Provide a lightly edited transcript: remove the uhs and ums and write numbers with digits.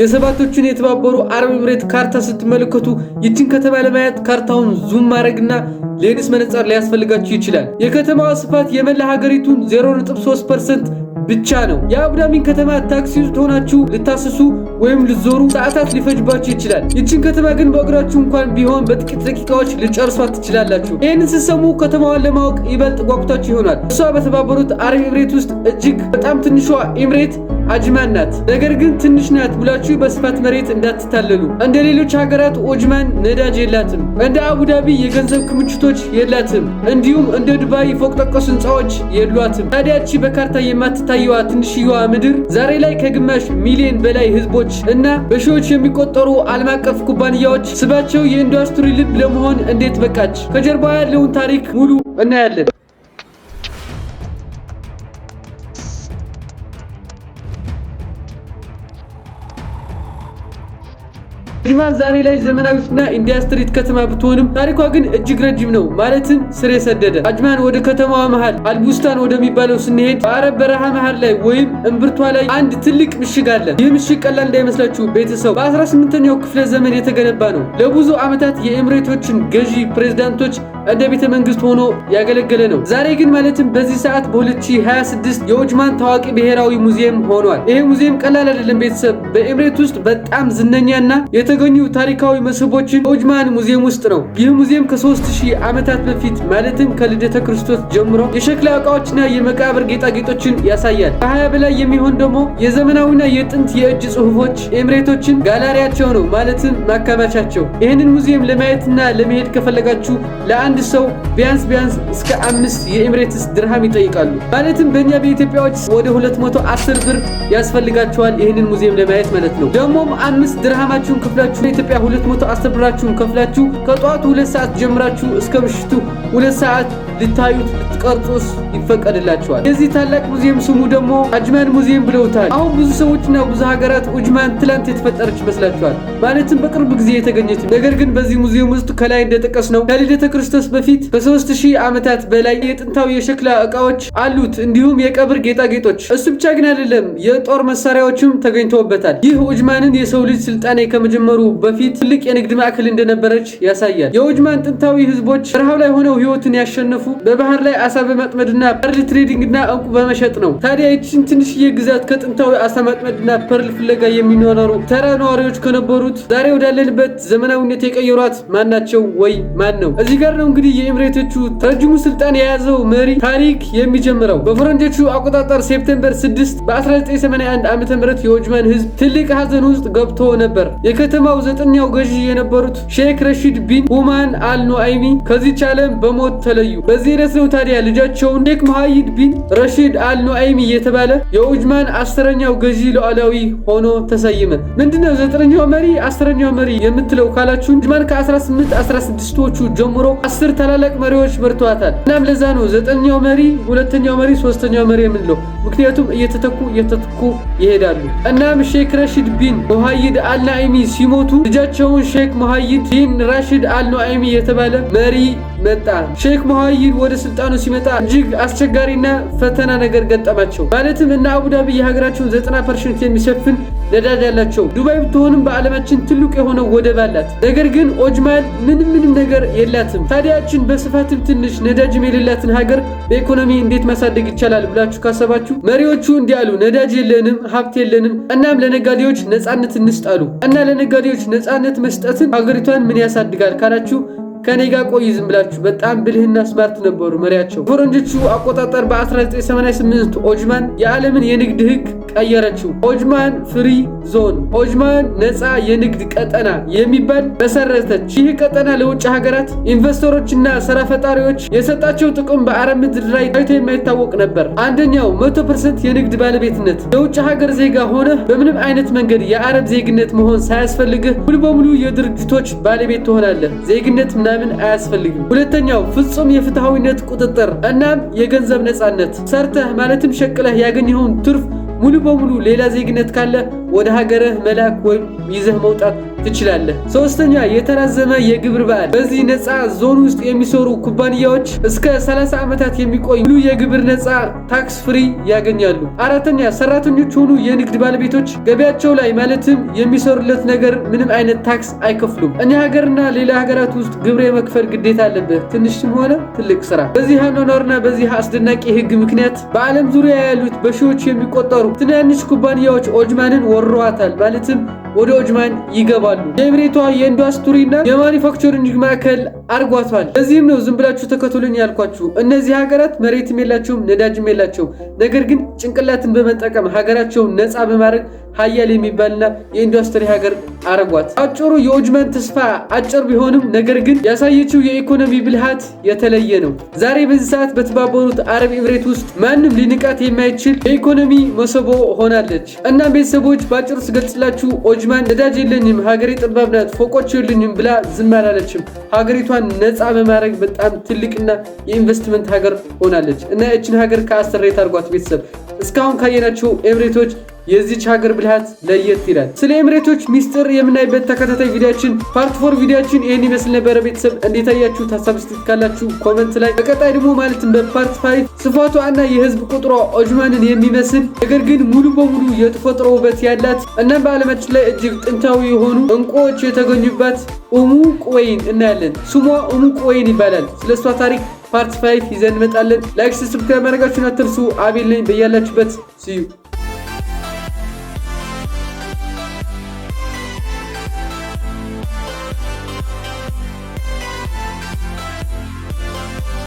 የሰባቶቹን የተባበሩ አረብ ኤምሬት ካርታ ስትመለከቱ ይችን ከተማ ለማየት ካርታውን zoom ማድረግና ሌንስ መነጽር ሊያስፈልጋችሁ ይችላል። የከተማዋ ስፋት የመላ ሀገሪቱን 0.3% ብቻ ነው። የአቡዳቢን ከተማ ታክሲ ውስጥ ሆናችሁ ልታስሱ ወይም ልትዞሩ ሰዓታት ሊፈጅባችሁ ይችላል። ይችን ከተማ ግን በእግራችሁ እንኳን ቢሆን በጥቂት ደቂቃዎች ልጨርሷት ትችላላችሁ። ይህንን ስትሰሙ ከተማዋን ለማወቅ ይበልጥ ጓጉታችሁ ይሆናል። እሷ በተባበሩት አረብ ኤምሬት ውስጥ እጅግ በጣም ትንሿ ኤምሬት አጅማን ናት። ነገር ግን ትንሽ ናት ብላችሁ በስፋት መሬት እንዳትታለሉ። እንደ ሌሎች ሀገራት ኦጅማን ነዳጅ የላትም። እንደ አቡዳቢ የገንዘብ ክምችቶች የላትም። እንዲሁም እንደ ዱባይ ፎቅ ጠቀስ ህንፃዎች የሏትም። ታዲያ ይህች በካርታ የማትታየዋ ትንሽየዋ ምድር ዛሬ ላይ ከግማሽ ሚሊዮን በላይ ህዝቦች እና በሺዎች የሚቆጠሩ ዓለም አቀፍ ኩባንያዎች ስባቸው የኢንዱስትሪ ልብ ለመሆን እንዴት በቃች? ከጀርባ ያለውን ታሪክ ሙሉ እናያለን። አጅማን ዛሬ ላይ ዘመናዊትና ኢንዱስትሪ ከተማ ብትሆንም ታሪኳ ግን እጅግ ረጅም ነው፣ ማለትም ስር የሰደደ። አጅማን ወደ ከተማዋ መሃል አልቡስታን ወደሚባለው ስንሄድ በአረብ በረሃ መሃል ላይ ወይም እምብርቷ ላይ አንድ ትልቅ ምሽግ አለ። ይህ ምሽግ ቀላል እንዳይመስላችሁ ቤተሰብ፣ በ18ኛው ክፍለ ዘመን የተገነባ ነው። ለብዙ ዓመታት የኤምሬቶችን ገዢ ፕሬዝዳንቶች እንደ ቤተ መንግስት ሆኖ ያገለገለ ነው። ዛሬ ግን ማለትም በዚህ ሰዓት በ2026 የኦጅማን ታዋቂ ብሔራዊ ሙዚየም ሆኗል። ይሄ ሙዚየም ቀላል አይደለም ቤተሰብ፣ በኤምሬት ውስጥ በጣም ዝነኛና የተገኙ ታሪካዊ መስህቦችን ኦጅማን ሙዚየም ውስጥ ነው። ይህ ሙዚየም ከ3000 ዓመታት በፊት ማለትም ከልደተ ክርስቶስ ጀምሮ የሸክላ ዕቃዎችና የመቃብር ጌጣጌጦችን ያሳያል። ከ20 በላይ የሚሆን ደግሞ የዘመናዊና የጥንት የእጅ ጽሑፎች ኤምሬቶችን ጋላሪያቸው ነው፣ ማለትም ማከማቻቸው። ይህንን ሙዚየም ለማየትና ለመሄድ ከፈለጋችሁ ለአንድ ሰው ቢያንስ ቢያንስ እስከ 5 የኤምሬትስ ድርሃም ይጠይቃሉ። ማለትም በእኛ በኢትዮጵያዎች ወደ 210 ብር ያስፈልጋቸዋል ይህንን ሙዚየም ለማየት ማለት ነው። ደግሞም 5 ድርሃማችሁን ከፍላችሁ ኢትዮጵያ 210 ብራችሁን ከፍላችሁ ከጠዋቱ 2 ሰዓት ጀምራችሁ እስከ ምሽቱ 2 ሰዓት ልታዩት ልትቀርጹስ ይፈቀድላችኋል። የዚህ ታላቅ ሙዚየም ስሙ ደግሞ አጅማን ሙዚየም ብለውታል። አሁን ብዙ ሰዎችና ብዙ ሀገራት ኡጅማን ትላንት የተፈጠረች ይመስላችኋል፣ ማለትም በቅርብ ጊዜ የተገኘች። ነገር ግን በዚህ ሙዚየም ውስጥ ከላይ እንደጠቀስነው ከልደተ ክርስቶስ በፊት ከ3000 ዓመታት በላይ የጥንታዊ የሸክላ ዕቃዎች አሉት፣ እንዲሁም የቀብር ጌጣጌጦች። እሱ ብቻ ግን አይደለም፣ የጦር መሳሪያዎችም ተገኝተውበታል። ይህ ኡጅማንን የሰው ልጅ ስልጣኔ ከመጀመሩ በፊት ትልቅ የንግድ ማዕከል እንደነበረች ያሳያል። የኡጅማን ጥንታዊ ህዝቦች በረሃው ላይ ሆነው ህይወትን ያሸነፉ በባህር ላይ አሳ በማጥመድና pearl trading እና እንቁ በመሸጥ ነው። ታዲያ ይችን ትንሽዬ ግዛት ከጥንታዊ አሳ ማጥመድና pearl ፍለጋ የሚኖሩ ተራ ነዋሪዎች ከነበሩት ዛሬ ወዳለንበት ዘመናዊነት የቀየሯት ማናቸው ወይ ማን ነው? እዚህ ጋር ነው እንግዲህ የኤምሬቶቹ ረጅሙ ስልጣን የያዘው መሪ ታሪክ የሚጀምረው። በፈረንጆቹ አቆጣጠር September 6 በ1981 ዓ.ም የኦጅማን ህዝብ ትልቅ ሀዘን ውስጥ ገብቶ ነበር። የከተማው ዘጠነኛው ገዢ የነበሩት ሼክ ረሺድ ቢን ሁማን አል ኑአይሚ ከዚች ዓለም በሞት ተለዩ። በዚህ ዕለት ነው ታዲያ ልጃቸውን ሼክ መሐይድ ቢን ረሺድ አል ኑአይሚ የተባለ የኡጅማን 10ኛው ገዢ ሉዓላዊ ሆኖ ተሰየመ። ምንድነው ዘጠነኛው መሪ 10ኛው መሪ የምትለው ካላችሁ ኡጅማን ከ1816ዎቹ ጀምሮ 10 ታላላቅ መሪዎች መርተዋታል። እናም ለዛ ነው ዘጠነኛው መሪ፣ ሁለተኛው መሪ፣ ሶስተኛው መሪ የምንለው፣ ምክንያቱም እየተተኩ እየተተኩ ይሄዳሉ። እናም ሼክ ረሺድ ቢን ሙሐይድ አልናኢሚ ሲሞቱ ልጃቸውን ሼክ ሙሐይድ ቢን ራሺድ አልኑአይሚ የተባለ መሪ መጣ። ሼክ ሙሐይድ ወደ ስልጣኑ ሲመጣ እጅግ አስቸጋሪና ፈተና ነገር ገጠማቸው። ማለትም እነ አቡዳቢ የሀገራቸውን 90% የሚሸፍን ነዳጅ አላቸው። ዱባይ ብትሆንም በዓለማችን ትልቅ የሆነው ወደብ አላት። ነገር ግን ኦጅማን ምንም ምንም ነገር የላትም። ታዲያችን በስፋትም ትንሽ ነዳጅም የሌላትን ሀገር በኢኮኖሚ እንዴት ማሳደግ ይቻላል ብላችሁ ካሰባችሁ መሪዎቹ እንዲህ አሉ። ነዳጅ የለንም፣ ሀብት የለንም፣ እናም ለነጋዴዎች ነፃነት እንስጥ አሉ። እና ለነጋዴዎች ነፃነት መስጠትን ሀገሪቷን ምን ያሳድጋል ካላችሁ ከኔ ጋር ቆይ ዝም ብላችሁ። በጣም ብልህና smart ነበሩ መሪያቸው። ፈረንጆቹ አቆጣጠር በ1988 ኦጅማን የዓለምን የንግድ ህግ ቀየረችው። ኦጅማን free zone፣ ኦጅማን ነፃ የንግድ ቀጠና የሚባል መሰረተች። ይህ ቀጠና ለውጭ ሀገራት ኢንቨስተሮችና ስራ ፈጣሪዎች የሰጣቸው ጥቅም በአረብ ምድር ላይ ታይቶ የማይታወቅ ነበር። አንደኛው 100% የንግድ ባለቤትነት፣ የውጭ ሀገር ዜጋ ሆነ በምንም አይነት መንገድ የአረብ ዜግነት መሆን ሳያስፈልግህ ሙሉ በሙሉ የድርጅቶች ባለቤት ትሆናለህ። ዜግነት ምናምን አያስፈልግም። ሁለተኛው ፍጹም የፍትሃዊነት ቁጥጥር እናም የገንዘብ ነፃነት፣ ሰርተህ ማለትም ሸቅለህ ያገኘኸውን ትርፍ ሙሉ በሙሉ ሌላ ዜግነት ካለ ወደ ሀገርህ መላክ ወይም ይዘህ መውጣት ትችላለህ። ሶስተኛ፣ የተራዘመ የግብር በዓል። በዚህ ነፃ ዞን ውስጥ የሚሰሩ ኩባንያዎች እስከ 30 ዓመታት የሚቆይ ሙሉ የግብር ነፃ tax free ያገኛሉ። አራተኛ፣ ሰራተኞች ሆኑ የንግድ ባለቤቶች ገቢያቸው ላይ ማለትም የሚሰሩለት ነገር ምንም አይነት ታክስ አይከፍሉም። እኛ ሀገርና ሌላ ሀገራት ውስጥ ግብር የመክፈል ግዴታ አለብህ፣ ትንሽም ሆነ ትልቅ ስራ። በዚህ አኗኗርና በዚህ አስደናቂ ህግ ምክንያት በዓለም ዙሪያ ያሉት በሺዎች የሚቆጠሩ ትናንሽ ኩባንያዎች ኦጅማንን ወረዋታል፣ ማለትም ወደ ኦጅማን ይገባሉ። የኤምሬቷ የኢንዱስትሪና የ manufacturing ማዕከል አርጓቷል። ለዚህም ነው ዝም ብላችሁ ተከተሉኝ ያልኳችሁ። እነዚህ ሀገራት መሬትም የላቸውም፣ ነዳጅም የላቸውም። ነገር ግን ጭንቅላትን በመጠቀም ሀገራቸውን ነፃ በማድረግ ሀያል የሚባልና የኢንዱስትሪ ሀገር አረጓት። አጭሩ የኦጅማን ተስፋ አጭር ቢሆንም ነገር ግን ያሳየችው የኢኮኖሚ ብልሃት የተለየ ነው። ዛሬ በዚህ ሰዓት በተባበሩት አረብ ኤምሬት ውስጥ ማንም ሊንቃት የማይችል የኢኮኖሚ መሰቦ ሆናለች። እናም ቤተሰቦች፣ በአጭሩ ስገልጽላችሁ ኦጅማን ነዳጅ የለኝም፣ ሀገሬ ጠባብ ናት፣ ፎቆች የሉኝም ብላ ዝም አላለችም። ሀገሪቷን ነፃ በማድረግ በጣም ትልቅና የኢንቨስትመንት ሀገር ሆናለች። እና ይችን ሀገር ከ10 rate አድርጓት ቤተሰብ። እስካሁን ካየናቸው ኤምሬቶች የዚች ሀገር ብልሃት ለየት ይላል። ስለ ኤምሬቶች ሚስጥር የምናይበት ተከታታይ ቪዲዮችን part 4 ቪዲዮችን ይህን ይመስል ነበረ። ቤተሰብ፣ እንዴት አያችሁት? ሀሳብ አስተያየት ካላችሁ comment ላይ። በቀጣይ ደግሞ ማለትም በ part 5 ስፋቷ እና የህዝብ ቁጥሯ ኦጅማንን የሚመስል ነገር ግን ሙሉ በሙሉ የተፈጥሮ ውበት ያላት እናም በዓለማችን ላይ እጅግ ጥንታዊ የሆኑ እንቁዎች የተገኙባት ኡሙ ቁወይን እናያለን። ስሟ ኡሙ ቁወይን ይባላል። ስለ እሷ ታሪክ part 5 ይዘን እንመጣለን። Like፣ subscribe ማድረጋችሁን አትርሱ። አቤል ነኝ። በያላችሁበት see you.